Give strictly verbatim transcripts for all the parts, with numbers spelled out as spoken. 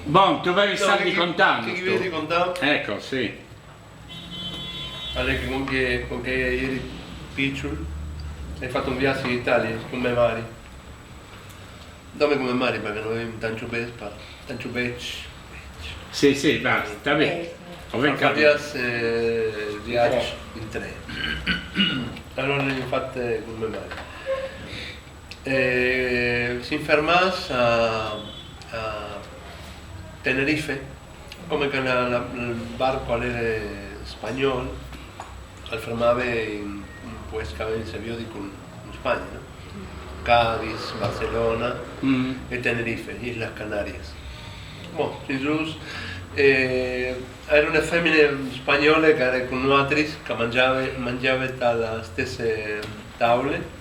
Bon, tu vegnivi No, stati che, che, contant. che vegnivi contant? Ecco, sì. Alora che con che, con che jeri piçul, ai fat un viaç in Italia cun me mari. Dome cun me mari, parché no vevim tant bêç, par, tant bêç. Sì, sì, basta, va ben. Eh, Ho ben Far capito. viaç, eh, viaç in tre. Alora l'avim fat, eh, cun me mari. E sin fermâts a, a Tenerife, come che la, la, il barco al jere spagnol, al fermave in, in puest che al veve a viodi cun, cun Spagna, no? Cádiz, Barcelona Mm. e Tenerife, Islas Canarias. Bon, sin zûts, e a jere une femine spagnole che a jere cun noatris, che a mangjave, mangjave ta la stesse taule,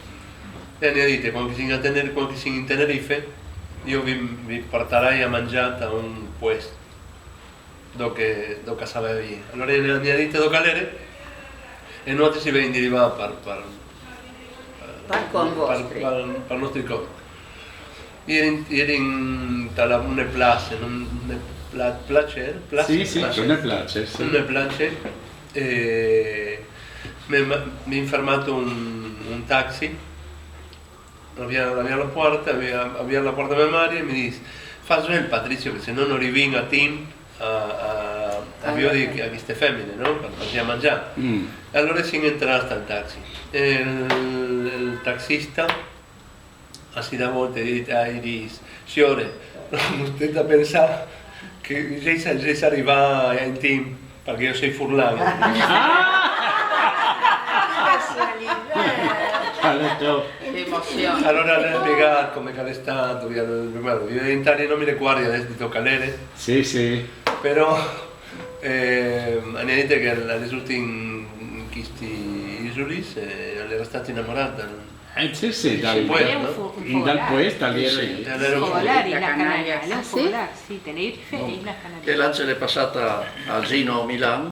e a ni à dite: "Cuant che sin a Tener-, cuant che sin in Tenerife, jo vi, vi puartarai a mangjâ ta un puest do che, do che a saveve jê." Alora a ni à dite do che al jere, e noatris i vevim di rivâ par, par, Par cont par, vostri. par, par nostri cont. Jerin, jerin ta la, une place, no? Une pla-, place, place? Sì, sì, Place. Une place, sì. Une place, e me, me, m'à fermât un, un taxi, al veve, al veve la puarte, al veve, al veve la puarte me mari e mi dîs: "Fâs ben, Patrizio, che se no no rivìn a timp a, a, a viodi a cheste femine, no? Par, par dâ a mangjâ." Mm. E alora sin entrâts tal taxi. E il, il taxista a si dà volte e i dîs: "Siore, no stait a pensâ che jo o soi, o soi rivât in timp, parché jo o soi furlan." Al è top. Che emozion. Alora al à spiegât come che al è stât, jo, jo, jo, jo, in Italia no mi ricuardi adès di do che al jere, Sì, sì. però, eh, a ni à dite che al è risolût in, in chestis isulis e al jere stât inamorât dal, Eh, sì, sì, sì, dal, puest, Era un no? fo-, un in dal focolare. puest al Sì, jere. sì, al jere un Focolari, focolare. Islas Canarias, Ah, un sì? Focolare, sì, Tenerife e Islas Canarias. E là se l'è passata a Gino a Milan.